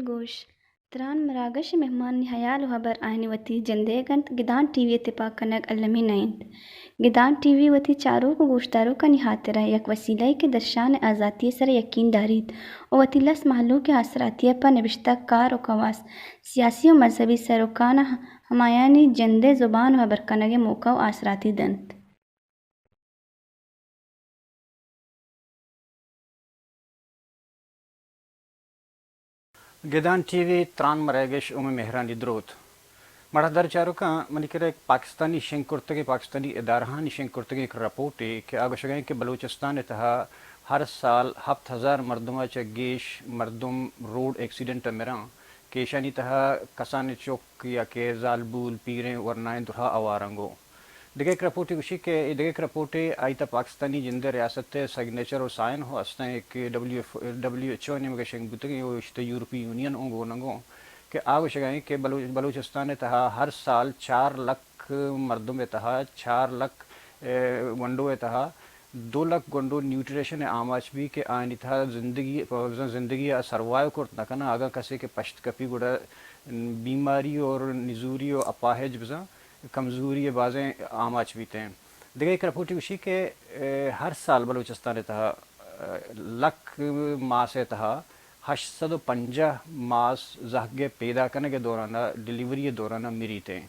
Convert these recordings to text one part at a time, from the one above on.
گوش، تران مراگش ءِ مہمانانی ہیال ءُ ہبر آیانی وتی جندئیگ اَنت، گدان ٹی وی ءِ تپاک کنگ المی نہ اِنت۔ گدان ٹی وی وتی چاروک ءُ گوشداروکانی ہاترا یک وسیلہ یے کہ درشان ءِ آزاتی ءِ سرا یکین داریت ءُ وتی لس مہلوک ءِ آسراتی ءَ پہ نبشتہ کار ءُ کواس، سیاسی ءُ مذہبی سروکاں ہمایانی جند ءِ زبان ءُ ہبر کنگ ءِ موقع ءُ آسراتی دنت۔ گدان ٹی وی تران مراگش ءِ مہرانی دروت۔ مڑاہدار چاروکاں، منی کرا یک پاکستانی شنگ کرتگیں، پاکستانی ادارہانی شنگ کرتگیں یک رپورٹے کہ آ گوشگ ءَ اِنت کہ بلوچستان ءِ تہا ہر سال ہپت ہزار مردم ءَ چہ گیش مردم روڈ ایکسیڈنٹ ءَ مراں کہ ایشانی تہا کسانیں چک یا کہ زالبول، پیریں، ورنائیں درہا آوار اَنت گوں۔ دگہ یک رپورٹے گوشی کہ اے دگہ یک رپورٹے، آئی تہا پاکستانی جند ءِ ریاست ءِ سگنیچر ءُ سائن ہو است اَنت کہ W F, W H O ءِ نیمگ ءَ شنگ بوتگیں ءُ اشی تہا یورپی یونین اوں گون اَنت گوں کہ آ گوشگ ءَ اِنت کہ بلو-، بلوچستان ءِ تہا ہر سال چار لکھ مردم ءِ تہا، چار لکھ، اے، گونڈو ءِ تہا دو لکھ گونڈو نیوٹریشن ءِ آماچ بی کہ آیانی تہا زندگی، زندگی ءَ سروائیو کرت نہ کناں۔ اگاں کسے کہ پشت کپی گڑا بیماری اور نزوری ءُ اپاہج بزاں کمزوری ءِ بازیں آماچ بیت ایں۔ دگہ یک رپورٹے گوشی کہ، اے، ہر سال بلوچستان ءِ تہا، اے، لکھ ماس ءِ تہا ہشت سد ءُ پنجاہ ماس زہگ ءِ پیدا کنگ ءِ دوران ءَ، ڈیلیوری ءِ دوران ءَ مریت ایں۔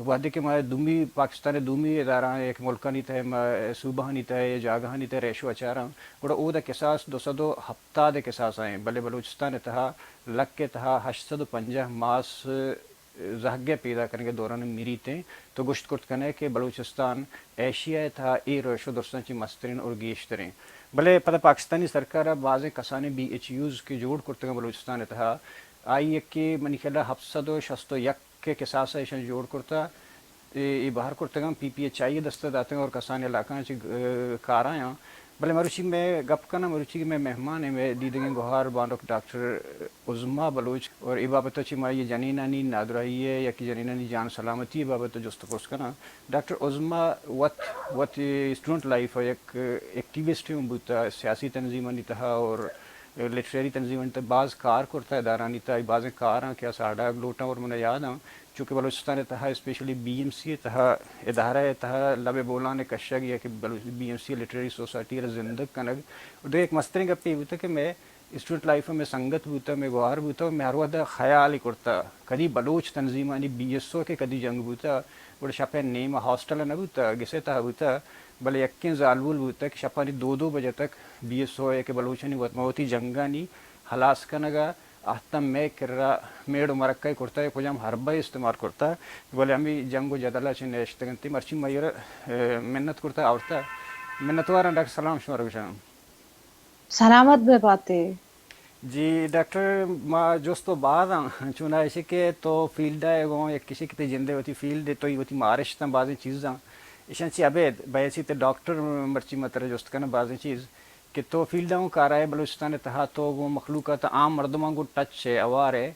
وہدے کہ ما دومی پاکستان ءِ دومی ادارہ یک ملکانی تہا، ما صوبہانی تہا یا جاگہانی تہا ریشو ءَ چاراں، گڑا اودا کساس دو سد ءُ ہپتاد ءِ کساس ایں، بلے بلوچستان ءِ تہا لکھ ءِ تہا ہشت سد ءُ پنجاہ ماس زہگ ءِ پیدا کنگ ءِ دوران ءَ مریت ایں، تو گوشت کرت کنئے کہ بلوچستان ایشیا ءِ تہا اے ریشو درستاں چہ مستریں اور گیشتریں۔ بلے پدا پاکستانی سرکار ءَ بازیں کسانیں بی ایچ یوز کہ جوڑ کرتگ اَنت بلوچستان ءِ تہا، آئی یکے منی خیال ءَ ہپت سد ءُ شست ءُ یک ءِ کساس ءَ ایشاں جوڑ کرتگ، اے، اے بہر کرتگ اَنت، پی پی ایچ آئی ءَ دست ءَ داتگ اَنت اور کسانیں علاقہاں چہ، اے، کار آیاں۔ بلے مروچی مئے گپ کناں، مروچی کہ مئے مہمان ایں، مئے دیدگیں گہار بانک ڈاکٹر عظمی بلوچ، اور اے بابت ءَ چہ ما یہ جنینانی نادراہی ءِ یا کہ جنینانی جان سلامتی ءِ بابت ءَ جست ءُ پرس کناں۔ ڈاکٹر عظمی وت، وت اسٹوڈنٹ لائف ءَ یک ایکٹیوسٹ ہم بوتگ، سیاسی تنظیمانی تہا اور لٹریری تنظیمانی تہا باز کار کرتگ، ادارہانی تہا بازیں کاراں کہ آ ساڑگ لوٹاں اور منا یاد اَنت، چونکہ بلوچستان ءِ تہا، اسپیشلی بی ایم سی ءِ تہا، ادارہ ءِ تہا لب ءِ بولان ءِ کشگ یا کہ بلوچ-، بی ایم سی ءِ لٹریری سوسائٹی ءَ را زندگ کنگ۔ اور دگہ یک مستریں گپے اے بوتگ کہ مئے اسٹوڈنٹ لائف ءَ مئے سنگت بوتگ، مئے گوہار بوتگ، مئے ہر وہد ءَ خیال ئے کرتگ، کدی بلوچ تنظیمانی بی ایس او کہ کدی جنگ بوتگ، گڑا شپ ءِ نیم ءَ ہاسٹل ءَ نہ بوتگ، گس ءِ تہا بوتگ، بلے یکیں زالبول بوتگ کہ شپانی دو دو بجہ تک بی ایس او ءَ کہ بلوچانی وت ماں وتی جنگانی ہلاس کنگ ءَ اہتم مئے کرا میڑ ءُ مرکہ ئے کرتگ، کجام حربہ ئے استعمال کرتگ، بلے ہمے جنگ ءُ جدل ءَ چہ نہ اشتگ اَنت۔ مرچی ما آئی ءَ را، اے، منت کرتگ، آورتگ۔ منتواراں ڈاکٹر، سلام شمارا گوشاں۔ سلامت بہ بات ئے۔ جی ڈاکٹر، ما جست ءُ باز آں، چوناہا ایشی کہ تو فیلڈ ءَ ئے گوں، یک ایشی کہ تئی جند ءِ وتی فیلڈ ءَ، تو وتی مارشت اَنت بازیں چیزاں، ایشاں چہ ابید بحیثیت ڈاکٹر مرچی ما ترا جست کناں بازیں چیز کہ تو فیلڈ ءَ گوں کار ءَ ئے، بلوچستان ءِ تہا تو گوں مخلوقات ءَ، عام مردماں گوں ٹچ ئے، اوار ئے،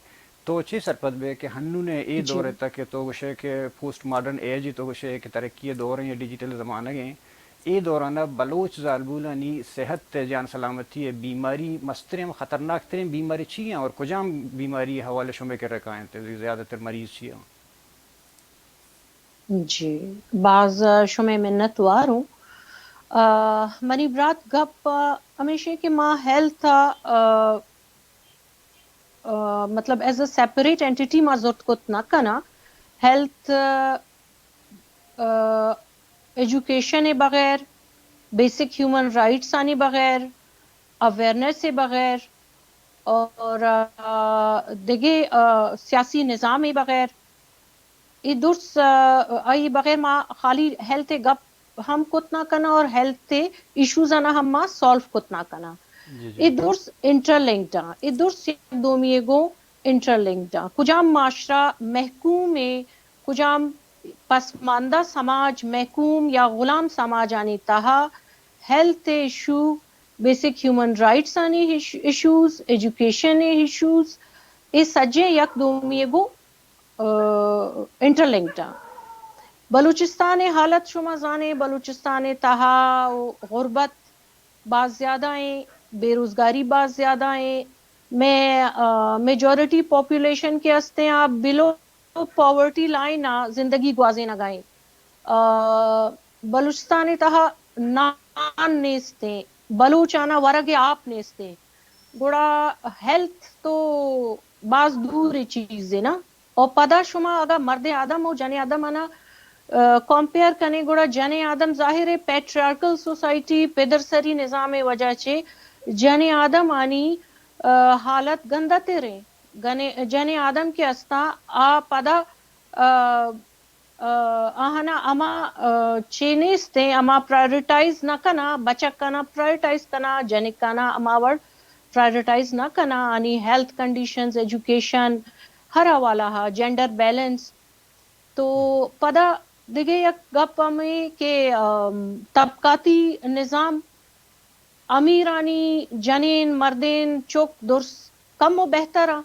تو چے سرپد بئے کہ ہنون ءَ اے جی۔ دور ءِ تہ کہ تو گوشئے کہ پوسٹ ماڈرن ایج ئے، تو گوشئے کہ ترقی ءِ دور ایں یا ڈیجیٹل زمانگ ایں، اے دوران ءَ بلوچ زالبولانی صحت ءِ، جان سلامتی ءِ، بیماری، مستریں ہم خطرناک تریں بیماری چی ایں اور کجام بیماری ءِ حوالہ شمئے کرا کاینت، زیادہ تر مریض چی ایں؟ جی، باز شمئے منت وار اوں۔ آ، منی برات گپ، آ، ہمیش ایں کہ ما ہیلتھ ءَ، آ، آ، مطلب ایز اے سیپریٹ اینٹیٹی ما زرت کت نہ کناں۔ ہیلتھ، آ، ایجوکیشن ءِ بغیر، بیسک ہیومن رائٹس آنی بغیر، اویئرنیس ءِ بغیر اور، آ، دگہ، آ، سیاسی نظام ءِ بغیر اے درس، آ، آئی بغیر ما خالی ہیلتھ ءِ گپ ہم کت نہ کناں اور ہیلتھ ءِ ایشوز آناں ہم ما سالو کت نہ کناں۔ جی، جی۔ اے درس انٹرلنکڈ آں، اے درس یک دومی ءَ گوں انٹرلنکڈ آں۔ کجام معاشرہ محکوم ءَ، کجام پسماندہ سماج، محکوم یا غلام سماجانی تہا ہیلتھ ءِ ایشو، بیسک ہیومن رائٹس آنی ایش-، ایشوز، ایجوکیشن ءِ ایشوز، اے سجیں یک دومی ءَ گوں، آ، انٹرلنکڈ آں۔ بلوچستان ءِ حالت شما زانے، بلوچستان ءِ تہا غربت باز زیادہ ایں، بے روزگاری باز زیادہ ایں۔ مئے، آ، میجورٹی پاپولیشن کہ استیں، آ بلو پاورٹی لائن ءَ زندگی گوازینگ ءَ ایں۔ آ، بلوچستان ءِ تہا نان نیستیں، بلوچ آناں ورگ ءِ آپ نیستیں۔ گڑا ہیلتھ تو باز دور ءِ چیزے نا۔ اور پدا شما اگاں مردیں آدم و جنیں آدم آناں، آ، کمپیئر کنیں، گڑا جنیں آدم ظاہر ہے پیٹریارکل سوسائٹی، پدرسری نظام ءِ وجہ چہ جنیں آدم آنی، آ، حالت گندہ تر ہیں۔ گنے-، جنیں آدم کہ استاں، آ پدا، آ، آ، آہانا ہما، آ، چے نیستیں، ہما پرائیورٹائز نہ کنا، بچک آنا پرائیورٹائز کنا، جنک آنا ہما وڑ پرائیورٹائز نہ کنا، آنی ہیلتھ کنڈیشنز، ایجوکیشن، ہر حوالہ ہا، جینڈر بیلنس۔ تو پدا دگہ یک گپ ہمیں کہ، آ، طبقاتی نظام، امیرانی جنین، مردین، چک درس کم و بہتر آں۔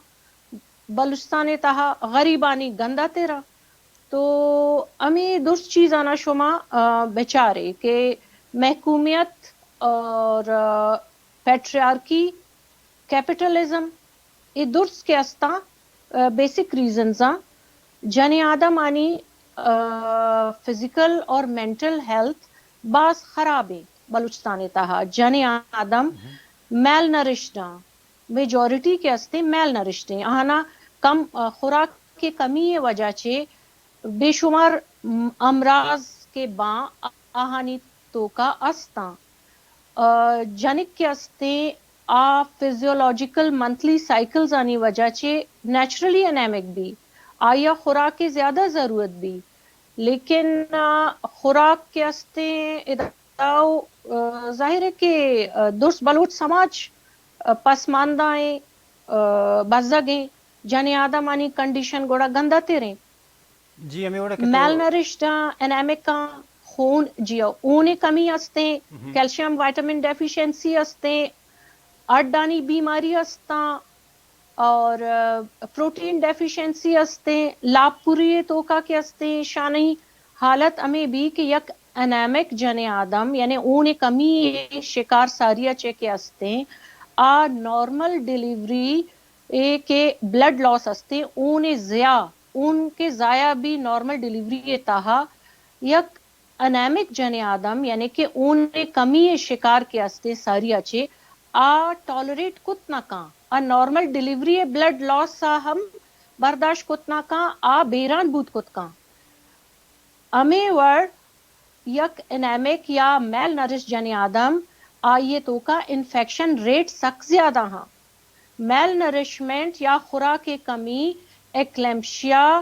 بلوچستان ءِ تہا غریبانی گندہ تر آں۔ تو ہمے درس چیزانا شما، آ، بچارے کہ محکومیت اور، آ، پیٹریارکی، کیپیٹلزم، اے درس کہ استاں، آ، بیسک ریزنز آں۔ جنیں آدم آنی، آ، فزیکل اور مینٹل ہیلتھ باز خراب ایں بلوچستان ءِ تہا۔ جنیں آدم میل نرشڈ آں، میجورٹی کہ استیں میل نرشڈ ایں۔ آہانا کم، آ، خوراک ءِ کمی ءِ وجہ چہ بے شمار، م-، امراض کہ باں آہانی توکا استاں۔ آ، جنک کہ استیں، آ فزیولوجیکل منتھلی سائیکلز آنی وجہ چہ نیچرلی انیمک بی، آئی ءَ خوراک ءِ زیادہ ضرورت بی، لیکن، آ، خوراک کہ استیں ادا، آ، ظاہر ہے کہ، آ، درست بلوچ سماج، آ، پسماندہ ایں، آ، بزگ ایں، جنیں آدم آنی کنڈیشن گڑا گندہ تر ایں۔ جی، ہمیں وڑا کہ تو میل نرشڈ آں، انیمک آں، خون، جی، ہون ءِ کمی استیں، کیلشیم وائٹامن ڈیفیشنسی استیں، ہڈ آنی بیماری استاں اور، آ، پروٹین ڈیفیشنسی استیں، لاپ پوری ءِ توکا کہ استیں، شانی حالت ہمیں بی کہ یک انیمک جنیں آدم، یعنی ہون ءِ کمی ءِ شکار ساری ءَ چہ کہ استیں، آ نارمل ڈیلیوری ءِ کہ بلڈ لاس استیں، ہون ءِ ضیاع، ہون کہ ضائع بی نارمل ڈیلیوری ءِ تہا، یک انیمک جنیں آدم، یعنی کہ ہون ءِ کمی ءِ شکار کہ استیں ساری ءَ چہ، آ ٹالریٹ کت نہ کاں، آ نارمل ڈیلیوری ءِ بلڈ لاس ءَ ہم برداشت کت نہ کاں، آ بیران بوت کت کاں۔ ہمے وڑ یک انیمک یا میل نرش جنیں آدم، آئی ءِ توکا انفیکشن ریٹ سک زیادہ ہاں۔ میل نرشمنٹ یا خوراک ءِ کمی، ایکلیمپشیا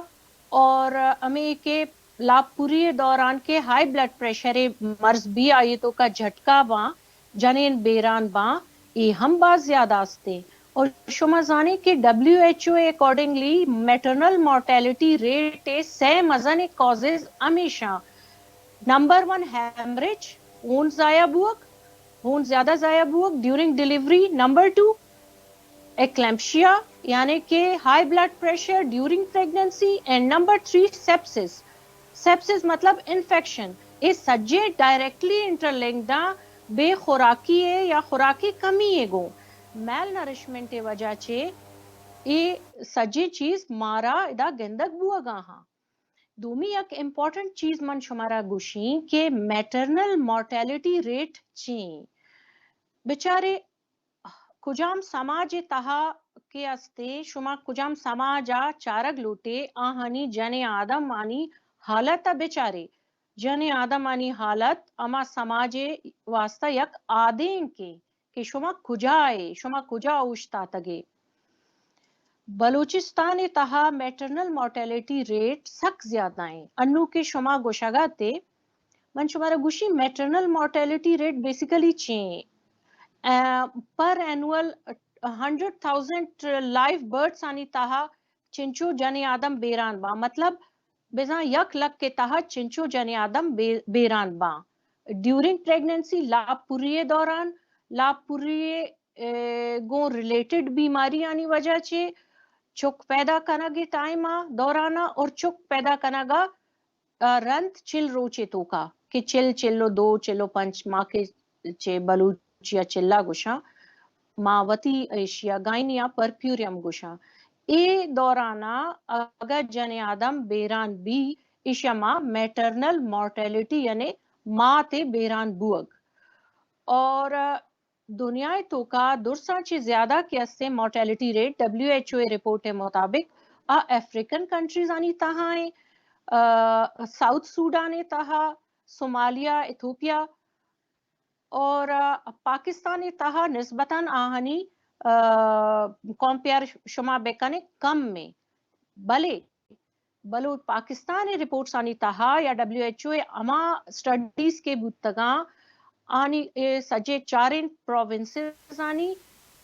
اور ہمے کہ لاپ پوری ءِ دوران کہ ہائی بلڈ پریشر ءِ مرض بی، آئی ءِ توکا جھٹکا باں، جنین بیران باں، اے ہم باز زیادہ استیں۔ اور شما زانے کہ ڈبلیو ایچ او ءِ اکارڈنگلی میٹرنل مورٹیلٹی ریٹ ءِ سئے مزنیں کازز ہمیشاں، نمبر ون ہیمریج، ہون ضائع بوگ، ہون زیادہ ضائع بوگ during delivery, number two eclampsia, یعنی کہ high blood pressure during pregnancy, and number three sepsis. Sepsis مطلب انفیکشن۔ اے سجے ڈائریکٹلی انٹرلنکڈ آں بے خوراکی ءِ یا خوراکی کمی ءِ گوں۔ میل نرشمنٹ ءِ وجہ چہ اے سجے چیز مارا ادا گندگ بوگا ہاں۔ دومی یک امپورٹنٹ چیز من شمارا گوشیں کہ میٹرنل مورٹیلٹی ریٹ چی ایں؟ بچارے کجام سماج ءِ تہا کہ استیں، شما کجام سماج ءَ چارگ لوٹے، آہانی جنیں آدمانی حالت ءَ بچارے۔ جنیں آدمانی حالت ہما سماج ءِ واستہ یک آدینکے کہ شما کجا ئے، شما کجا اوشتاتگ ئے۔ بلوچستان ءِ تہا میٹرنل مارٹیلٹی ریٹ سک زیادہ ایں۔ انو کہ شما گوشگا تے، من شمارا گوشی میٹرنل مارٹیلٹی ریٹ بیسیکلی چی ایں؟ پر annual hundred thousand live births آنی تہا چنچو جنیں آدم بیران باں، مطلب بزاں یک لکھ ءِ تہا چنچو جنیں آدم بے-، بیران باں۔ ڈیورنگ پریگننسی، لاپ پوری ءِ دوران، لاپ پوری ءِ، اے، گوں ریلیٹڈ بیماریانی وجہ چہ چک پیدا کنگ ءِ ٹائم ءَ، دوران ءَ اور چک پیدا کنگ ءَ، آ، رند چل روچ ءِ توکا کہ چل، چل و دو، چل و پنچ ماہ کہ چہ بلوچی ءَ چلا گوشاں، ما وتی ایشی ءَ گائنی ءَ پرپیوریم گوشاں۔ اے دوران ءَ اگہ جنیں آدم بیران بی، ایشی ءَ ما میٹرنل مارٹیلٹی یعنی مات ءِ بیران بوگ۔ اور دنیا ءِ توکا درساں چہ زیادہ کہ استیں مارٹیلٹی ریٹ، ڈبلیو ایچ او ءِ رپورٹ ءِ مطابق آ افریقن کنٹریز آنی تہا ایں، آ، ساؤتھ سوڈان ءِ تہا، صومالیہ، ایتھوپیا اور، آ، پاکستان ءِ تہا نسبتاً آہانی، آ، کمپیئر شما بکنے کم ایں۔ بلے بلوچ پاکستان ءِ رپورٹس آنی تہا یا ڈبلیو ایچ او ءِ ہما اسٹڈیز کہ بوتگاں، آنی اے سجے چاریں پروونسز آنی،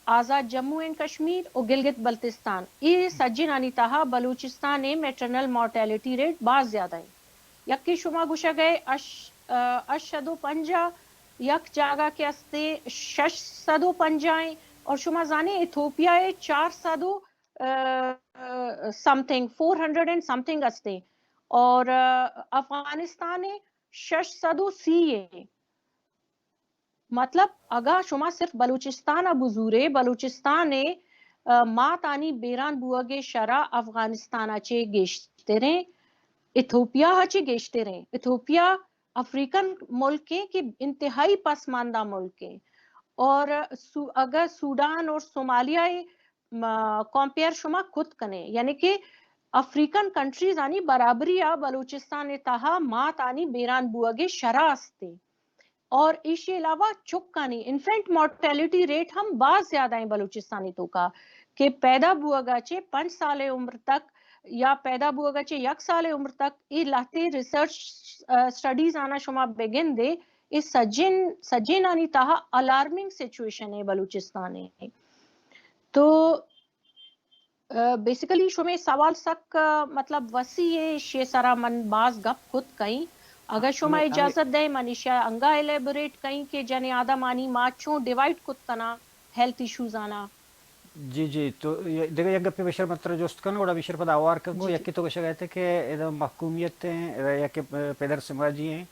آزاد جموں اینڈ کشمیر و گلگت بلتستان، اے سجین آنی تہا بلوچستان ءِ میٹرنل مارٹیلٹی ریٹ باز زیادہ ایں۔ یکے شما گوشگ ءَ اش-، آ، اش سد و پنجاہ، یک جاگہ کہ استیں شش سد و پنجاہ ایں، اور شما زانے ایتھوپیا ءِ چار سد و، آ، something, four hundred and something استیں، اور، آ، افغانستان ءِ شش سد و سی ایں۔ مطلب، اگاں شما صرف بلوچستان ءَ بزورے، بلوچستان ءِ، آ، ماتانی بیران بوگ ءِ شرح افغانستان ءَ چہ گیشتریں، ایتھوپیا ءَ چہ گیشتریں۔ ایتھوپیا افریقن ملکیں کہ انتہائی پسماندہ ملکیں۔ اور سو-، اگاں سوڈان اور صومالیہ ءِ، م-، کمپیئر شما کت کنے، یعنی کہ افریقن کنٹریز آنی برابری ءَ بلوچستان ءِ تہا مات آنی بیران بوگ ءِ شرح استیں۔ اور ایشی علاوہ چکانی انفینٹ مارٹیلٹی ریٹ ہم باز زیادہ ایں بلوچستان ءِ توکا کہ پیدا بوگ ءَ چہ پنچ سال ءِ عمر تک یا پیدا بوگ ءَ چہ یک سال ءِ عمر تک، اے لہتے ریسرچ، آ، اسٹڈیز آناں شما بگندے، اے سجین، سجینانی تہا الارمنگ سچویشن ایں بلوچستان ءِ۔ تو، آ، بیسیکلی شمے سوال سک، آ، مطلب وسیع ایں، ایشی سرا من باز گپ کت کئیں۔ اگر شما اگہ، اگہ اجازت دئے، من ایشی انگا الیبوریٹ کئیں کہ جنیں آدمانی ما چوں ڈیوائیڈ کت کناں ہیلتھ ایشوز آناں۔ جی، جی، تو یہ دگہ یک گپے بشر من ترا جست کنوں، گڑا بشر پدا آوار کنگو، جی، جی۔ یکے تو گوشگ ءَ ئے کہ ادا محکومیت ایں، ادا یکے پدر سماجی ایں،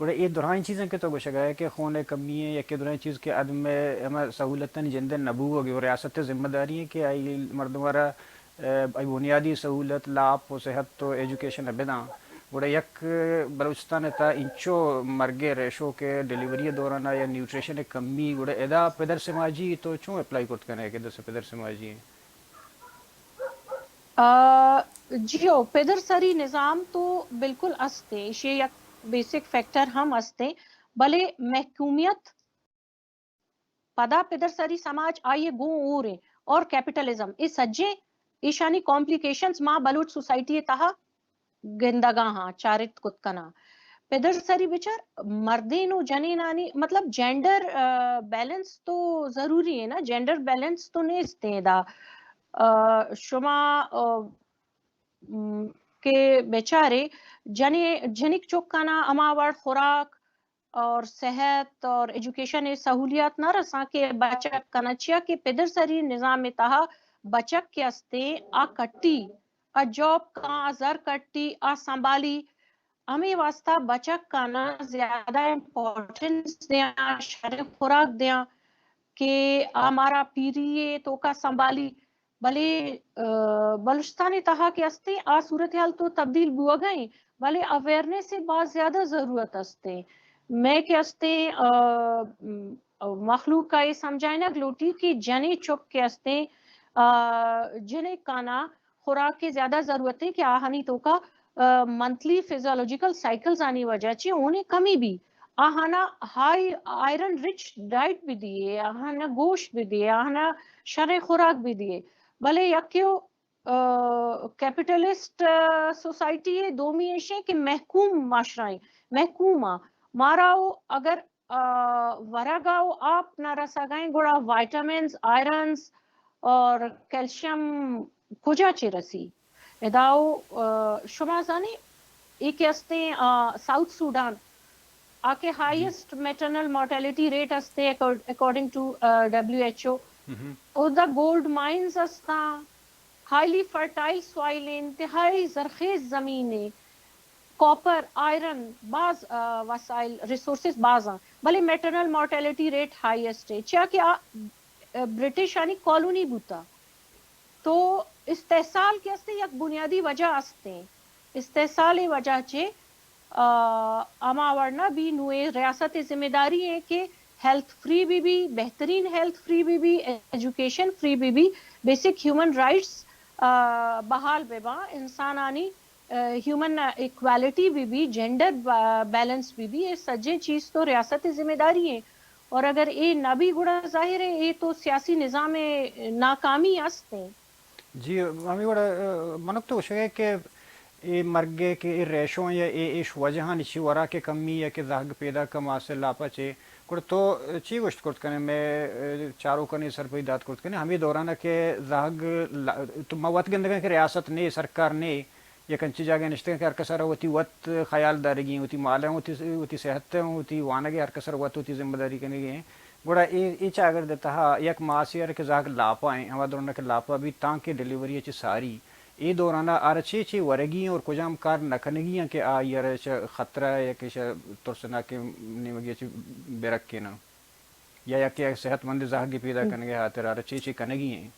گڑا اے درائیں چیزاں کہ تو گوشگ ءَ ئے کہ خون ءِ کمی ایں، یکے درائیں چیز کہ عدم ہما سہولتانی جند ءِ نہ بوگ ءُ ریاست ءِ ذمہ داری ایں کہ آئی مردم ءَ را، آئی بنیادی سہولت، لاپ ءُ صحت ءُ ایجوکیشن ءَ بداں۔ گڑا یک بلوچستان ءِ تہا انچو مرگ ءِ ریشو کہ ڈیلیوری ءِ دوران ءَ یا نیوٹریشن ءِ کمی، گڑا ادا پدر سماجی تو چوں اپلائی کت کن ئے کہ دس پدر سماجی ایں؟ آ، جی ہو، پدر سری نظام تو بالکل است ایں، ایشی یک بیسک فیکٹر ہم است ایں، بلے محکومیت پدا پدر سری سماج آئی ءِ گوں ہور ایں اور کیپیٹلزم، اے سجیں ایشانی کمپلیکیشنز ما بلوچ سوسائٹی ءِ تہا گندگا ہاں، چارت کت کناں۔ پدر سری بچار مردین و جنینانی، مطلب جینڈر، آ، بیلنس تو ضروری ایں نا، جینڈر بیلنس تو نیست ایں ادا۔ آ، شما، آ، م، کہ بچارے جنی-، جنک چکانا ہما وڑ خوراک اور صحت اور ایجوکیشن ءِ سہولیات نہ رساں کہ بچک کناں، چیا کہ پدر سری نظام ءِ تہا بچک کہ استیں آ کٹی، آ جاب کاں، آ زر کٹی، آ سنبھالی، ہمے واسطہ بچک آناں زیادہ امپورٹنس دیاں، شریں خوراک دیاں کہ آ مارا پیری ءِ توکا سنبھالی۔ بلے، آ، بلوچستان ءِ تہا کہ استیں، آ صورتحال تو تبدیل بوگا ایں، بلے اویئرنس ءِ باز زیادہ ضرورت استیں۔ مئے کہ استیں، آ، م، مخلوق ءَ اے سمجھائینگ لوٹی کہ جنیں چک کہ استیں، آ، جنکانا خوراک ءِ زیادہ ضرورت ایں کہ آہانی توکا، آ، منتھلی فزیولوجیکل سائیکلز آنی وجہ چہ ہونیں کمی بی۔ آہانا ہائی آئرن رچ ڈائٹ بدیے، آہانا گوشت بدیے، آہانا شریں خوراک بدیے۔ بلے یکے و کیپیٹلسٹ سوسائٹی ہے، دومی ایشیں کہ محکوم معاشرہ ہیں، محکوم آ مارا او اگر ورگا او آپ نہ رسگائیں گڑا وائٹامنز، آئرنز اور کیلشیم کجا چے رسی؟ ادا او شما زانے اے کہ استیں ساؤتھ سوڈان آ کہ ہائیسٹ میٹرنل مارٹیلٹی ریٹ استیں according to W H O, او دا گولڈ مائنز استاں، ہائیلی فرٹائل سوائل، انتہائی زرخیز زمین ہے، کاپر، آئرن، باز وسائل، ریسورسز باز ہیں، بلے میٹرنل مارٹیلٹی ریٹ ہائیسٹ ہے، چیا کہ آ برٹش آنی کالونی بوتا۔ تو استحصال کہ استیں یک بنیادی وجہ استیں۔ استحصال ءِ وجہ چے ہما وڑ نہ بی۔ نوں اے ریاست ءِ ذمہ داری ایں کہ ہیلتھ فری بہ بی، بہترین ہیلتھ فری بہ بی، ایجوکیشن فری بہ بی، بیسک ہیومن رائٹس بحال بہ باں، انسانانی ہیومن ایکوالٹی بہ بی، جینڈر بیلنس بہ بی، اے سجیں چیز تو ریاست ءِ ذمہ داری ایں۔ اور اگر اے نہ بی گڑا ظاہر ہے اے تو سیاسی نظام ءِ ناکامی است ایں۔ جی، ہمے وڑ منک تو گوشگ ءَ کہ اے مرگ ءِ کہ اے ریشوں یا اے ایش وجہانی چی وراک ءِ کمی یا کہ زہگ پیداک ماس ءِ لاپ ءَ چے، گڑا تو چی گوشت کرت کنے؟ مئے چاروکانی سرپدی دات کرت کنے ہمے دوران ءَ کہ زہگ تو ما وت گندگاں کہ ریاست نے، سرکار نے، یک انچیں جاگہے نشتگیں کہ ہر کس ءَ را وتی وت خیال دارگی ایں، وتی مال ءَ، وتی، وتی صحت ءَ، وتی وانگ ءَ، ہر کس ءَ را وت وتی ذمہ داری کنگی ایں۔ گڑا اے، اے چاگرد ءِ تہا یک ماسے ءَ را کہ زہگ لاپا ایں، ہما دوران ءَ کہ لاپا بیت تانکہ ڈیلیوری ءَ چہ ساری، اے دوران ءَ آ را چے چے ورگی ایں اور کجام کار نہ کنگی ایں کہ آئی ءَ را چہ خطرہ یا کہ چہ ترسناکیں نیمگی ءَ چہ برکیناں؟ یا، یا کہ صحت مند زہگے پیدا کنگ ءِ ہاتر ءَ آ را چے چے کنگی ایں؟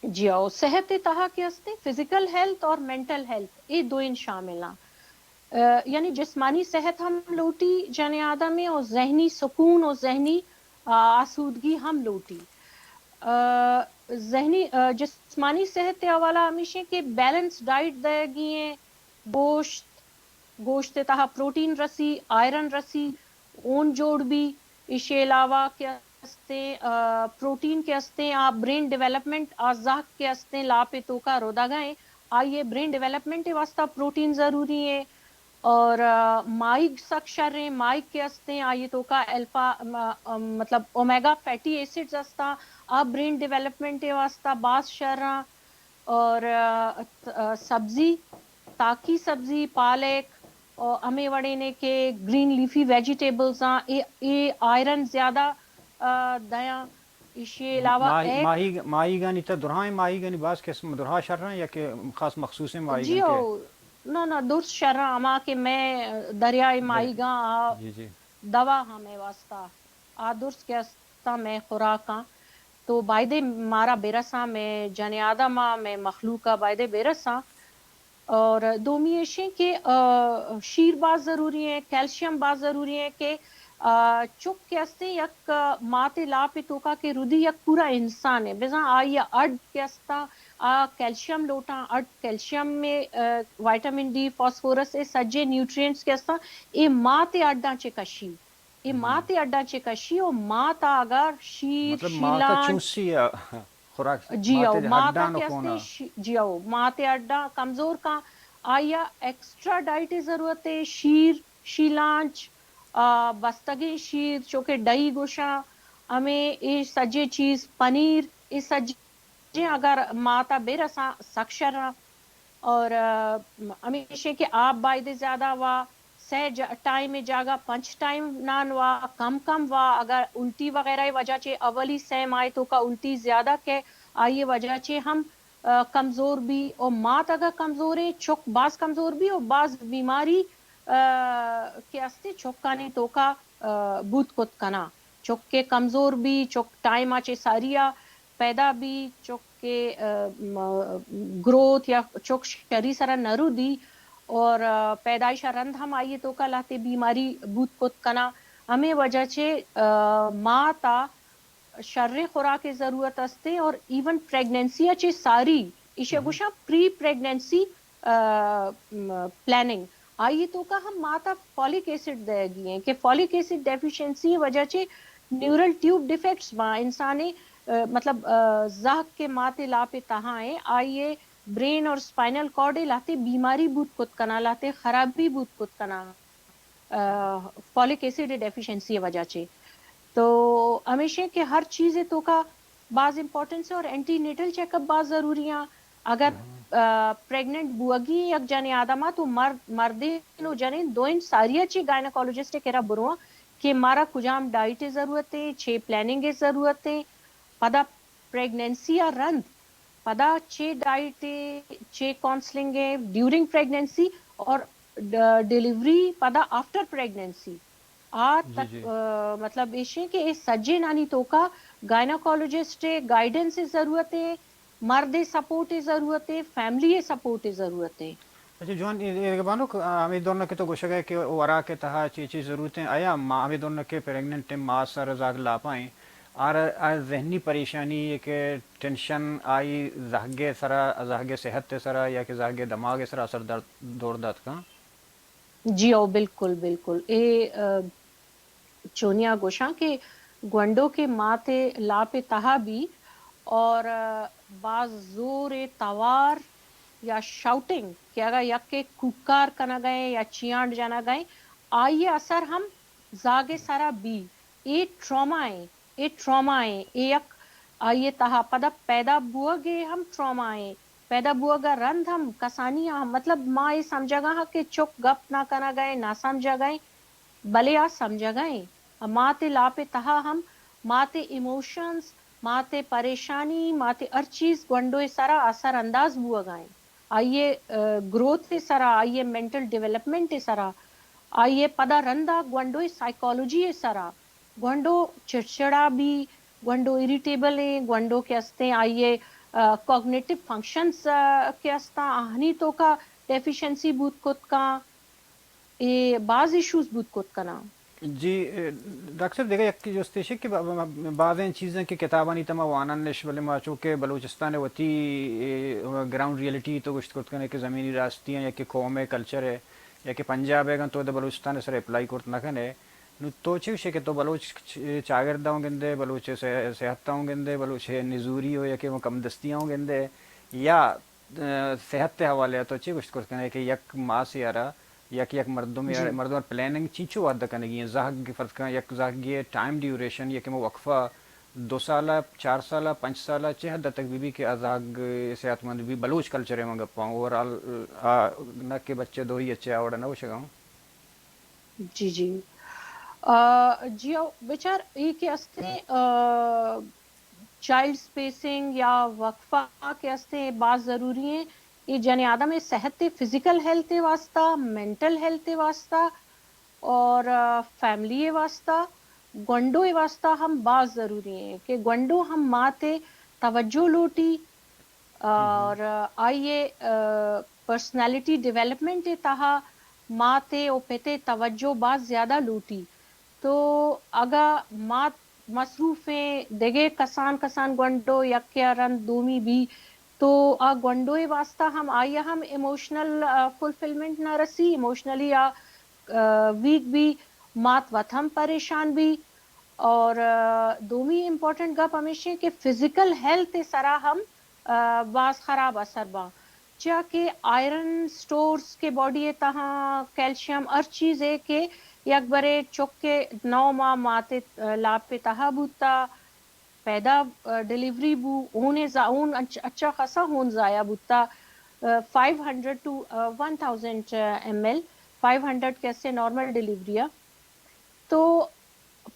جی او، صحت ءِ تہا کہ استیں فزیکل ہیلتھ اور مینٹل ہیلتھ، اے دوئیں شامل آں۔ یعنی جسمانی صحت ہم لوٹی جن آدم ءَ اور ذہنی سکون اور ذہنی آسودگی ہم لوٹی۔ ذہنی، جسمانی صحت ءِ حوالہ ہمیش ایں کہ بیلنس ڈائٹ دئیگی ایں، گوشت، گوشت ءِ تہا پروٹین رسی، آئرن رسی، اون جوڑ بی۔ ایشی علاوہ کہ استیں، پروٹین کہ استیں، آ برین ڈیولپمنٹ، آ زہگ کہ استیں لاپ ءِ توکا ردگا ایں، آئی ءِ برین ڈیولپمنٹ ءِ واسطہ پروٹین ضروری ایں۔ اور ماہیگ سک شر ایں، ماہیگ کہ استیں، آئی ءِ توکا الفا، مطلب اومیگا فیٹی ایسڈز استاں، آ برین ڈیولپمنٹ ءِ واسطہ باز شر آں۔ اور سبزی، تاکی سبزی، پالک، اور ہمے وڑینے کہ گرین لیفی ویجیٹیبلز آں، اے، اے آئرن زیادہ دیاں۔ ایشی علاوہ ماہی، ایگ، ماہیگ، ماہیگانی تہ درہائیں ماہیگانی باز قسم، درہا شراں یا کہ خاص مخصوصیں ماہیگاں؟ جی او، نہ، نہ، درست شراں، ہما کہ مئے دریائے ماہیگاں آ جی، جی۔ دوا ہمے واسطہ آ درست کہ استاں مئے خوراکاں، تو بایدے مارا برساں، مئے جن آدم ءَ، مئے مخلوق ءَ بایدے برساں۔ اور دومی ایشیں کہ شیر باز ضروری ایں، کیلشیم باز ضروری ایں کہ چک کہ استیں یک مات ءِ لاپ ءِ توکا کہ ردی یک پورا انسان ایں، بزاں آئی ءِ ہڈ کہ استاں آ کیلشیم لوٹاں، ہڈ کیلشیم ءِ، وائٹامن ڈی، فاسفورس، اے سجے نیوٹرینٹس کہ استاں اے مات ءِ ہڈاں چہ کشی۔ اے مات ءِ ہڈاں چہ کشی و مات ءَ اگاں شیر، مطلب مات ءَ شیلانچ، چونسی ءَ خوراک، جی مات او، ءِ مات ءَ ہڈاں کہ نکونا۔ استیں شی-، جی او، مات ءِ ہڈاں کمزور کاں، آئی ءَ ایکسٹرا ڈائٹ ءِ ضرورت ایں، شیر، شیلانچ، آ، بستگیں شیر، چوکہ ڈئی گوشاں، ہمے اے سجیں چیز، پنیر، اے سجیں اگر مات ءَ بہ رساں سک شر آں۔ اور، آ، ہمیش ایں کہ آپ بایدے زیادہ وا، سہ جا-، ٹائم ءِ جاگہ پنچ ٹائم نان وا، کم کم وا، اگر الٹی وغیرہ ءِ وجہ چہ اولی سہ ماہ ءِ توکا الٹی زیادہ کہ آئی ءِ وجہ چہ ہم، آ، کمزور بی، او مات اگاں کمزور ایں، چک باز کمزور بی، او باز بیماری، آ، کہ استیں چکانی توکا، آ، بوت کت کناں۔ چک کہ کمزور بی، چک ٹائم ءَ چہ ساری ءَ پیدا بی، چک کہ، آ، م-، گروتھ یا چک شری سرا نہ رودی اور، آ، پیدائش ءَ رند ہم آئی ءِ توکا لہتے بیماری بوت کت کناں۔ ہمے وجہ چہ، آ، مات ءَ شریں خوراک ءِ ضرورت استیں اور ایون پریگننسی ءَ چہ ساری، ایشی ءَ گوشاں پری پریگننسی، آ، م-، پلاننگ، آئی ءِ توکا ہم مات ءَ فولک ایسڈ دئیگی ایں کہ فولک ایسڈ ڈیفیشنسی ءِ وجہ چہ نیورل ٹیوب ڈیفیکٹس باں، انسان ءِ، مطلب زہگ کہ مات ءِ لاپ ءِ تہا ایں، آئی ءِ برین اور اسپائنل کارڈ ءَ لہتے بیماری بوت کت کناں، لہتے خرابی بوت کت کناں، فولک ایسڈ ڈیفیشنسی ءِ وجہ چہ۔ تو ہمیشیں کہ ہر چیز ءِ توکا باز امپورٹنس ایں اور اینٹی نیٹل چیک اپ باز ضروری ایں۔ اگر پریگننٹ بوگی یک جنیں آدم ءَ، تو مرد، مردین و جنین دوئیں ساری ءَ چہ گائناکالوجسٹ ءِ کرا برواں کہ مارا کجام ڈائٹ ءِ ضرورت ایں، چے پلاننگ ءِ ضرورت ایں، پدا پریگننسی ءَ رند پدا چے ڈائٹ ءِ، چے کونسلنگ ءِ ڈیورنگ پریگننسی اور ڈ-، ڈیلیوری پدا آفٹر پریگننسی۔ آ جی، تک، جی۔ آ، مطلب ایشیں کہ اے سجینانی توکا گائناکالوجسٹ ءِ گائیڈنس ءِ ضرورت ایں، مرد ءِ سپورٹ ءِ ضرورت ایں، فیملی ءِ سپورٹ ءِ ضرورت ایں۔ اچھا جوان، اے، اے بانک، آ، ہمے دورنا کہ تو گوشگ ءَ ئے کہ وراک ءِ تہا چی چی ضرورت ایں، آیا ما ہمے دورنا کہ پریگننٹ ایں، ماس ءَ را زہگ لاپا ایں، آ را، آ ذہنی پریشانی ءِ کہ ٹینشن آئی زہگ ءِ سرا، زہگ ءِ صحت ءِ سرا یا کہ زہگ ءِ دماغ ءِ سرا اثر در-، دور دات کن؟ جی او، بالکل، بالکل۔ اے، آ، چونیا گوشاں کہ گونڈو کہ مات ءِ لاپ ءِ تہا بی اور، آ، باز زور ءِ توار یا شاؤٹنگ کہ اگاں یکے کوکار کنگ ءَ ایں یا چیانڈ جنگ ءَ ایں، آئی ءِ اثر ہم زاگ ءِ سرا بی۔ اے ٹراما ایں، اے ٹراما ایں، اے یک آئی ءِ تہا پدا پیدا بوگ ءِ ہم ٹراما ایں۔ پیدا بوگ ءَ رند ہم کسانی ءَ ہم، مطلب ما اے سمجھگ ءَ ہاں کہ چک گپ نہ کنگ ءَ ایں، نہ سمجھگ ءَ ایں، بلے آ سمجھگ ءَ ایں۔ مات ءِ لاپ ءِ تہا ہم مات ءِ ایموشنز، مات ءِ پریشانی، مات ءِ ہر چیز گونڈو ءِ سرا اثر انداز بوگ ءَ ایں۔ آئی ءِ، آ، گروتھ ءِ سرا، آئی ءِ مینٹل ڈیولپمنٹ ءِ سرا، آئی ءِ پدا رندا گونڈو ءِ سائیکالوجی ءِ سرا، گونڈو چڑچڑا بی، گونڈو اریٹیبل ایں، گونڈو کہ استیں آئی ءِ، آ، کوگنیٹو فنکشنز، آ، کہ استاں، آہنی توکا ڈیفیشنسی بوت کت کاں، اے باز ایشوز بوت کت کناں۔ جی، اے، ڈاکٹر صاحب، دگہ یک جست ایش کہ با-، با-، بازیں چیزاں کہ کتابانی تہا ما وانان اش، بلے ما چونکہ بلوچستان ءِ وتی، اے، گراؤنڈ ریئلٹی تو گوشت کت کنے کہ زمینی راستی ایں یا کہ قوم ءِ کلچر ءِ یا کہ پنجاب ءِ گاں تو دے بلوچستان ءِ سر اپلائی کرت نہ کنے۔ نوں تو چے گوشے کہ تو بلوچ چ-، چاگرد ءَ اوں گندے، بلوچ ءِ صح-، صحت ءَ اوں گندے، بلوچ ءِ نزوری ءُ یا کہ کم دستی ءَ اوں گندے، یا، آ، صحت ءِ حوالے ءَ تو چے گوشت کت کنے کہ یک ماسے ءَ را، یک، یک مردمے ءَ را، جی۔ مردم ءَ را پلاننگ چینچو وھد ءَ کنگی ایں؟ زہگ فرض کن، یک زہگے ءِ ٹائم ڈیوریشن یا کہ ہما وقفہ دو سال ءَ، چار سال ءَ، پنچ سال ءَ چہ حد ءَ تک بہ بی کہ آ زہگ صحت مند بی؟ بلوچ کلچر ءِ من گپ ءَ آں، اوور آل، آ، نہ کہ بچہ دوئی ءَ چہ آ وڑ ءَ نہ گوشگ ءَ آں۔ جی، جی۔ آ، جی او، بچار، اے کہ استیں، آ، چائلڈ اسپیسنگ یا وقفہ کہ استیں، باز ضروری ایں۔ اے جنیں آدم ءِ صحت ءِ، فزیکل ہیلتھ ءِ واسطہ، مینٹل ہیلتھ ءِ واسطہ اور، آ، فیملی ءِ واسطہ، گونڈو ءِ واسطہ ہم باز ضروری ایں کہ گونڈو ہم مات ءِ توجہ لوٹی، اور آئی ءِ، آ، پرسنالٹی ڈیولپمنٹ ءِ تہا مات ءِ و پت ءِ توجہ باز زیادہ لوٹی۔ تو اگاں مات مصروف ایں، دگہ کسان کسان گونڈو یکے ءَ رند دومی بی، تو آ گونڈو ءِ واسطہ ہم، آئی ءَ ہم ایموشنل، آ، فلفلمنٹ نہ رسی، ایموشنلی آ، آ، ویک بی، مات وت ہم پریشان بی۔ اور، آ، دومی امپورٹنٹ گپ ہمیش ایں کہ فزیکل ہیلتھ ءِ سرا ہم آ، باز خراب اثر باں۔ چیا کہ آئرن سٹورز کہ باڈی ءِ تہا، کیلشیم، ہر چیزے کہ یک برے چک ءِ نو ماہ مات ءِ، آ، لاپ ءِ تہا بوتا، پیدا، آ، ڈیلیوری بو، ہون ءِ ضا-، ہون اچ-، اچھا خاصا ہون ضائع بوتا، آ، فائیو ہنڈریڈ ٹو، آ، one thousand M L, five hundred کہ استیں نارمل ڈیلیوری ءَ۔ تو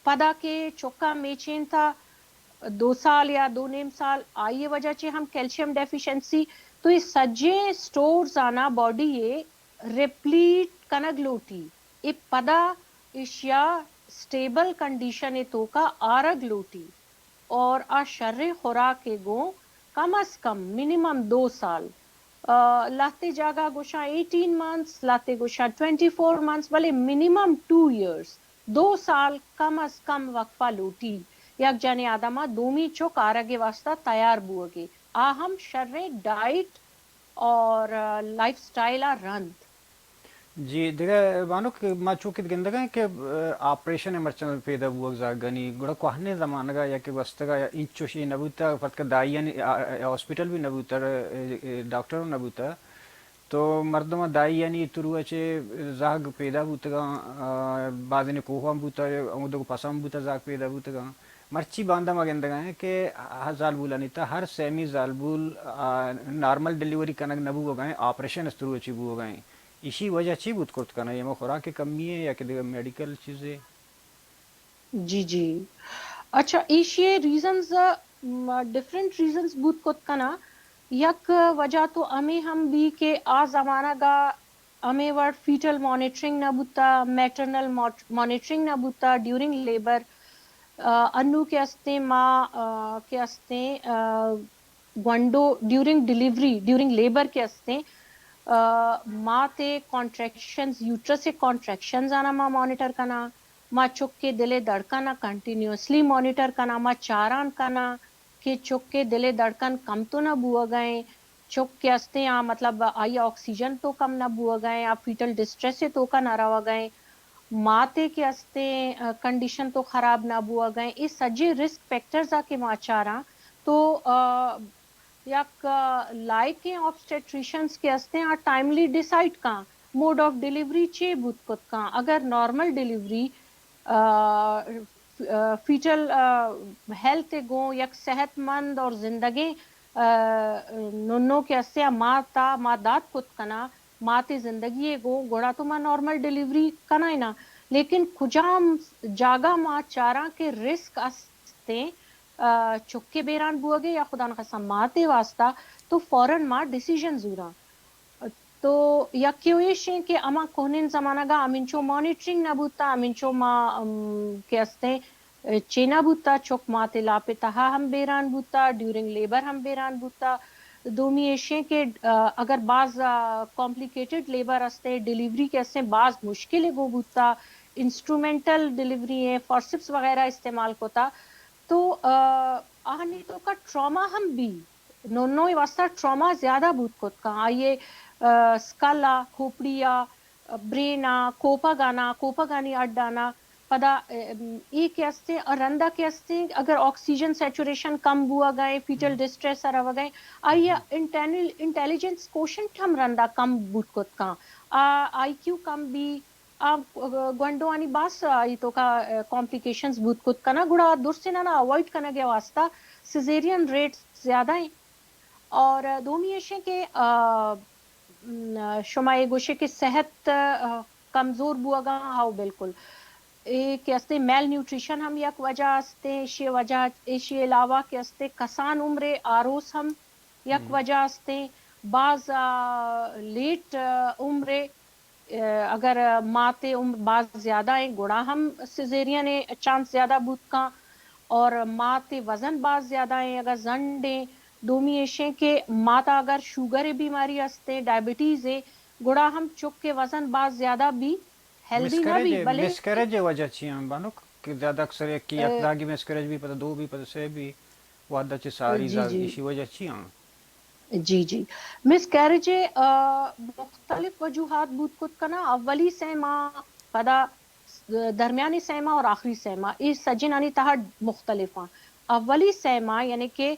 پدا کہ چکا میچینتا دو سال یا دو نیم سال، آئی ءِ وجہ چہ ہم کیلشیم ڈیفیشنسی، تو اے سجیں سٹورز آنا باڈی ءِ ریپلیٹ کنگ لوٹی، اے پدا ایشیا سٹیبل کنڈیشن ءِ توکا آرگ لوٹی۔ اور آ شریں خوراک ءِ گوں کم از کم، منیمم دو سال، آ، لہتے جاگہ گوشاں ایٹین منتھس، لہتے گوشاں ٹوئنٹی فور منتھس، بلے منیمم ٹو ایئرز، دو سال کم از کم وقفہ لوٹی، یک جنیں آدم ءَ دومی چک آرگ ءِ واسطہ تیار بوگ ءِ۔ آ ہم شریں ڈائٹ اور، آ، لائف سٹائل ءَ رند۔ جی، دگہ بانک، ما چوکید گندگا کہ آپریشن مرچاں پیدا بوگ زاگانی، گڑا کوہنیں زمانگا یا کہ گوستگا انچوش اے نبوتا، پتکا دائیانی ہاسپٹل بھی نبوتا، ڈاکٹر نبوتا، تو مردم دائیانی ترو چے زاگ پیدا بوتگا، بازین کوہاں بوتا، اودگو پساں بوتا، زاگ پیدا بوتگا۔ مرچی باندا ما گندگا کہ زالبولانی تا ہر سیمی زالبول نارمل ڈیلیوری کنگ نبوگا، آپریشن استرو چی بوگا۔ ایشی وجہ چی بوت کرت کناں؟ اے ما خوراک کمی ہے یا کہ دگہ میڈیکل چیزے؟ جی، جی۔ اچھا، ایشی ریزنز، ڈفرنٹ ریزنز بوت کرت کناں۔ یک وجہ تو ہمیں ہم بھی کہ آ زمانہ گا ہمیں وڑ فیٹل مانیٹرنگ نہ بوتا، میٹرنل مانیٹرنگ نہ بوتا ڈیورنگ لیبر۔ انو کہ استیں ما کہ استیں گونڈو ڈیورنگ ڈیلیوری، ڈیورنگ لیبر کہ استیں، مات ءِ کانٹریکشنز، یوٹرس ءِ کانٹریکشنز آناں ما مانیٹر کناں، ما چک ءِ دل ءِ دھڑکن ءَ کنٹینیوسلی مانیٹر کناں، ما چاران کناں کہ چک ءِ دل ءِ دھڑکن کم تو نہ بوگ ءَ ایں، چک کہ استیں آ مطلب آئی آکسیجن تو کم نہ بوگ ءَ ایں، آ فیٹل ڈسٹریس ءِ توکا نہ روگ ءَ ایں، مات ءِ کہ استیں کنڈیشن تو خراب نہ بوگ ءَ ایں، اے سجے رسک فیکٹرز ءَ کہ ما چاراں تو یک لائقیں آبسٹیٹریشنز کہ استیں آ ٹائملی ڈیسائیڈ کاں، موڈ آف ڈیلیوری چے بوت کت کاں۔ اگر نارمل ڈیلیوری فیٹل ہیلتھ ءِ گوں یک صحت مند اور زندگیں ننو کہ استیں آ مات ءَ ما دات کت کناں، مات ءِ زندگی ءِ گوں، گڑا تو ما نارمل ڈیلیوری کنائیناں۔ لیکن کجام جاگہ ما چاراں کہ رسک استیں چکے بیران بوگے یا خدا نخواستہ ماتے واسطہ، تو فوراً ما ڈیسیژن زوراں۔ تو یکے و ایشیں کہ اما کوہنین زمانگا ہمینچو مانیٹرنگ نہ بوتا، ہمینچو ما کہ استیں چے نہ بوتا، چک ماتے لاپے تہا ہم بیران بوتا، ڈیورنگ لیبر ہم بیران بوتا۔ دومی ایشیں کہ اگر باز کمپلیکیٹڈ لیبر استے، ڈیلیوری کہ استیں باز مشکل گو بوتا، انسٹرومنٹل ڈیلیوری ہیں، فورسپس وغیرہ استعمال کتا، تو آہانی توکا ٹراما ہم بی، نونو واسطہ ٹراما زیادہ بوت کت کن۔ آئیے سکل آ، کھوپڑی آ، برین آ، کوپگ آنا، کوپگانی اڈ آنا، پدا اے کہ استیں، رندا کہ استیں، اگر آکسیجن سیچوریشن کم بوگا ایں، فیٹل ڈسٹریس آ روگا ایں، آئی انٹیلیجنس کوشنٹ ہم رندا کم بوت کت کن۔ آئی کیو کم بی، آ گونڈوانی باز آئی توکا کمپلیکیشنز بوت کت کنا، گڑا درسینانا اوائڈ کنگے واسطہ سیزیرین ریٹ زیادہ ایں۔ اور دومی ایشیں کہ شما اے گوشے کہ صحت کمزور بوگا، ہاؤ بالکل۔ اے کہ استے میل نیوٹریشن ہم یک وجہ استے، ایشی وجہ، ایشی علاوہ کہ استے کسان عمرے آروس ہم یک وجہ استے، باز لیٹ عمرے اگر ماتے عمر باز زیادہ ایں، گڑا ہم سیزیرین چانس زیادہ بوت کاں، اور ماتے وزن باز زیادہ ایں، اگر زنڈ ایں، دومی ایشیں کہ ماتا اگر شوگر بیماری استے، ڈائبٹیز ایں، گڑا ہم چک کے وزن باز زیادہ بی، ہیلدی نہ بی، بلے مسکریج وجہ چی ہیں بانک کہ زیادہ اکثر یک کی یک داگی مسکریج بی، پتہ دو بی، پتہ سے بی، وعدہ چی ساری زاگ، ایشی وجہ چی ہیں؟ جی، جی۔ مس کیرج ءِ مختلف وجوہات بوت کت کناں۔ اولی سہ ماہ، پدا درمیانی سہ ماہ اور آخری سہ ماہ، اے سجنانی تہا مختلف آں۔ اولی سہ ماہ یعنی کہ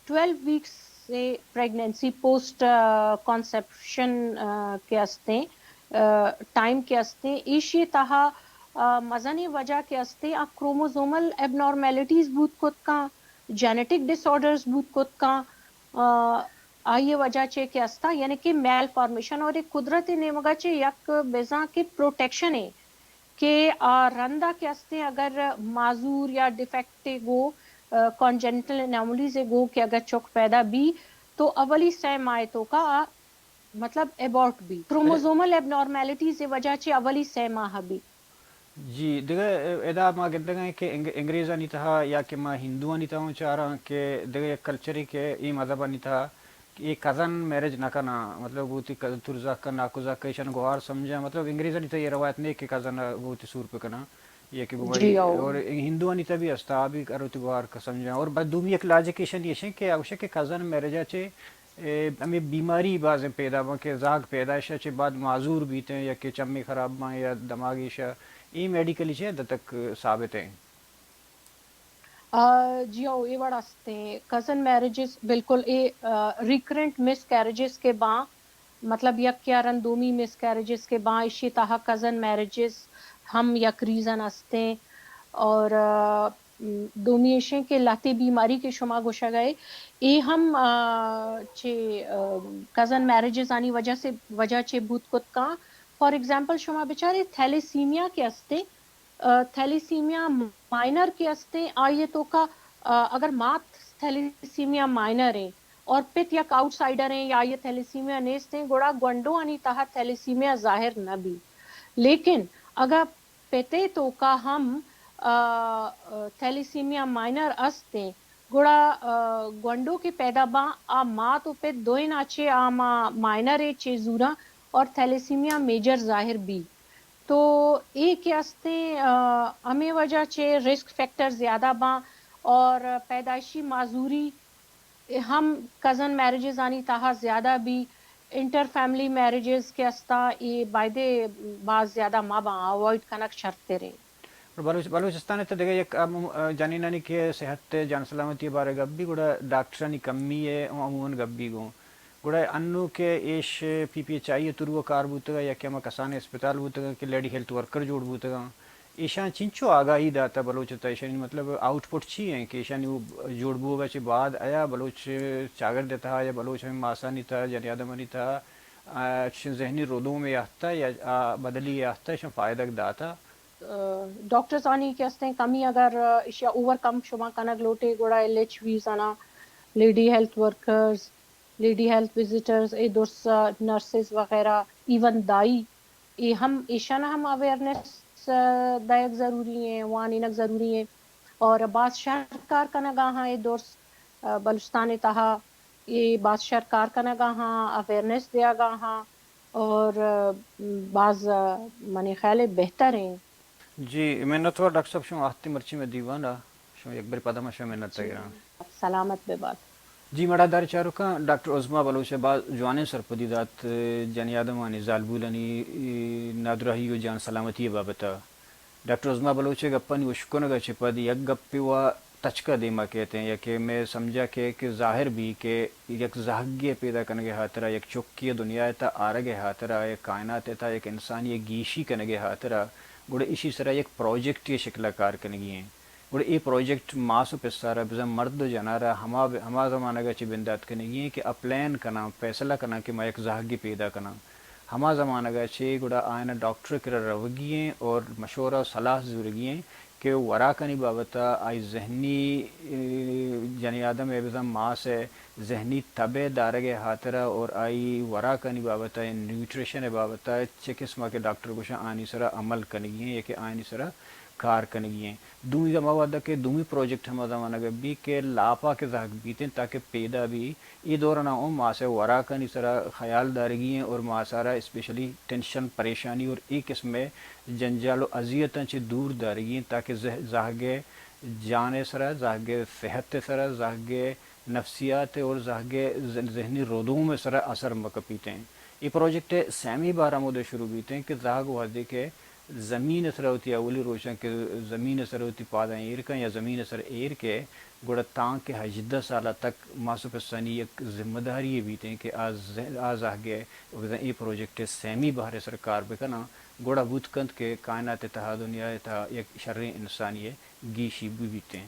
ٹویلو ویکس سے پریگننسی پوسٹ کانسیپشن کے استیں، ٹائم کے استیں، ایشی تہا مزنیں وجہ کے استیں آ کروموزومل ایب نارمیلٹیز بوت کت کاں، جینیٹک ڈس آرڈرز بوت کت کاں، آ، آئی ءِ وجہ چے کہ استا، یعنی کہ میل فارمیشن اور اے قدرت ءِ نیمگا چے یک بزاں کہ پروٹیکشن ایں کہ آ رندا کہ استیں اگر معذور یا ڈیفیکٹ گو، کانجنٹل اناملیز گو کہ اگر چک پیدا بی تو اولی سہ ماہ توکا آ مطلب ایبارٹ بی۔ کروموزومل ایب نارمیلٹیز وجہ چے اولی سہ ماہ بی۔ جی، دگہ ادا ما گندگا ایں کہ انگ-، انگریزانی تہا یا کہ ما ہندوانی تہا ہوں چاراں کہ دگہ یک کلچرے کہ اے مذہبانی تہا کہ اے کزن میرج نہ کناں، مطلب گوتی ک-، ترزاک ناکوزاک ایشان گوہار سمجھاں، مطلب انگریزانی تہا اے روایت نہیں کہ کزن گوتی سور پہ کناں، یا کہ گواہی، اور ہندوانی تہا بھی استا، آ بھی کروتی گوہار کا سمجھاں۔ اور بس دومی یک لاجک ایشانی ایشیں کہ آ گوشے کہ کزن میرجا چے اے ہمے بیماری بازیں پیدا باں کہ زاگ پیدائش ءَ چہ بعد معذور بیت ایں یا کہ چمے خراب باں یا دماغی شہ، اے میڈیکلی چہ حد تک ثابت ایں؟ آ، جی ہو، اے وڑ است ایں۔ کزن میرجز بالکل اے، آ، ریکرنٹ مس کیرجز کہ باں، مطلب یک یا رند دومی مس کیرجز کہ باں، ایشی تہا کزن میرجز ہم یک ریزن است ایں۔ اور، آ، دومی ایش ایں کہ لہتے بیماری کہ شما گوشگ ءَ اے، اے ہم، آ، چہ، آ، کزن میرجز آنی وجہ سے، وجہ چہ بوت کت کاں۔ فار ایگزامپل شما بچارے تھیلیسیمیا کہ است ایں، آ، تھیلیسیمیا مائنر کہ است ایں، آئی ءِ توکا، آ، اگر مات تھیلیسیمیا مائنر ایں اور پت یک آؤٹ سائیڈر ایں یا آئی ءَ تھیلیسیمیا نیست ایں، گڑا گونڈوانی تہا تھیلیسیمیا ظاہر نہ بی۔ لیکن اگاں پت ءِ توکا ہم، آ، آ، تھیلیسیمیا مائنر است ایں، گڑا، آ، گونڈو کہ پیدا باں، آ مات و پت دوئیناں چہ آ ما مائنر ءَ چہ زوراں اور تھیلیسیمیا میجر ظاہر بی۔ تو اے کہ است ایں، آ، ہمے وجہ چہ رسک فیکٹر زیادہ باں اور پیدائشی معذوری ہم کزن میرجز آنی تہا زیادہ بی۔ انٹر فیملی میرجز کہ استاں، اے بایدے باز زیادہ مہ باں، اوائڈ کنگ شرتر ایں۔ بلوچ-، بلوچستان ءِ تہ دگہ یک عمو-، جنینانی کہ صحت ءِ جان سلامتی ءِ بارہ ءَ گپ بی، گڑا ڈاکٹرانی کمی ءِ عموماً گپ بی گوں۔ گڑا انوں کہ ایش پی پی ایچ آئی ءِ تھرو ءَ کار بوتگ ءَ یا کہ ہما کسانیں اسپتال بوتگ ءَ کہ لیڈی ہیلتھ ورکر جوڑ بوتگ ءَ، ایشاں چنچو آگاہی داتہ بلوچ ءِ تہ؟ ایشانی مطلب آؤٹ پٹ چی ایں کہ ایشانی جوڑ بوگ ءَ چہ بعد آیا بلوچ چاگرد ءِ تہا یا بلوچ ہمے ماسانی تہا، جنی آدمانی تہا، آ، چشیں ذہنی ردومے آہتہ یا آ بدلی آہتہ، ایشاں فائدگ داتہ؟ آ، ڈاکٹرز آنی کہ استیں کمی اگر ایشی ءَ اوور کم شما کنگ لوٹے، گڑا ایل ایچ ویز آناں، lady health workers, lady health visitors, اے درس، آ، نرسز وغیرہ، ایون دائی، اے ہم، ایشاناں ہم اویئرنیس، آ، دئیگ ضروری ایں، وانینگ ضروری ایں۔ اور باز شر کار کنگا ہاں اے درس، آ، بلوچستان ءِ تہا اے باز شر کار کنگا ہاں، اویئرنیس دیگا ہاں۔ اور، آ، باز، آ، منی خیال ءَ بہتر ایں۔ جی، منت وار ڈاکٹر صاحب، شما آہتے مرچی مئے دیوان ءَ، شما یک برے پدا ما شما منت ءَ گراں۔ سلامت بہ بات۔ جی، مڑادار چاروکاں، ڈاکٹر عظمیٰ بلوچ ءَ باز جوانیں سرپدی دات، جنی آدمانی، زالبولانی، اے، نادراہی و جان سلامتی ءِ بابت ءَ۔ ڈاکٹر عظمیٰ بلوچ ءِ گپانی اشکنگ ءَ چہ پد یک گپے وا تچک ءَ دیما کیت ایں، یا کہ مئے سمجھ ءَ کئے کہ ظاہر بی کہ یک زہگے ءِ پیدا کنگ ءِ ہاترا، یک چکے ءِ دنیا ءِ تہا آرگ ءِ ہاترا، یک کائنات ءِ تہا یک انسانی ءِ گیشی کنگ ءِ ہاترا، گڑا ایشی سرا یک پروجیکٹے ءِ شکل ءَ کار کنگی ایں۔ گڑا اے پروجیکٹ ماس و پسارا بزاں مرد و جنارا ہما، ہما زمانگ ءَ چہ بندات کنگی ایں کہ آ پلان کناں، فیصلہ کناں کہ ما یک زہگے پیدا کناں۔ ہما زمانگ ءَ چہ گڑا آیاں ڈاکٹر ءِ کرا روگی ایں اور مشورہ و صلاح زورگی ایں کہ وراکانی بابت ءَ، آئی ذہنی، اے، جنی آدم ءِ بزاں ماس ءِ ذہنی تب ءِ دارگ ءِ ہاترا اور آئی وراکانی بابت ءَ، نیوٹریشن ءِ بابت ءَ چہ قسم ءَ کہ ڈاکٹر گوشاں آیانی سرا عمل کنگی ایں یا کہ آیانی سرا کار کنگی ایں۔ دومی ہما وہد ءَ کہ دومی پروجیکٹ ہما زمانگ ءَ بی کہ لاپا کہ زہگ بیت ایں تاکہ پیدا بی، اے دوران ءَ اوں ماس ءِ وراکانی سرا خیال دارگی ایں اور ماس ءَ را اسپیشلی ٹینشن، پریشانی اور اے قسم ءِ جنجال و اذیتاں چہ دور دارگی ایں تاکہ زہ-، زہگ ءِ جان ءِ سرا، زہگ ءِ صحت ءِ سرا، زہگ ءِ نفسیات ءِ اور زہگ ءِ ذ-، ذہنی ردوم ءِ سرا اثر مہ کپیت ایں۔ اے پروجیکٹ ءِ سیمی بہر ہمود ءَ شروع بیت ایں کہ زہگ وہدے کہ زمین ءِ سرا وتی اولی روچاں کہ زمین ءِ سرا وتی پاداں ایر کن یا زمین ءِ سرا ایر کئے، گڑا تانکہ ہژدہ سال ءَ تک ماس و پسانی یک ذمہ داری یے بیت ایں کہ آ ز-، آ زہگ ءِ بزاں اے پروجیکٹ ءِ سیمی بہر ءِ سرا کار بکناں، گڑا بوت کنت کہ کائنات ءِ تہا، دنیا ءِ تہا یک شریں انسانی ءِ گیشی بہ بیت ایں۔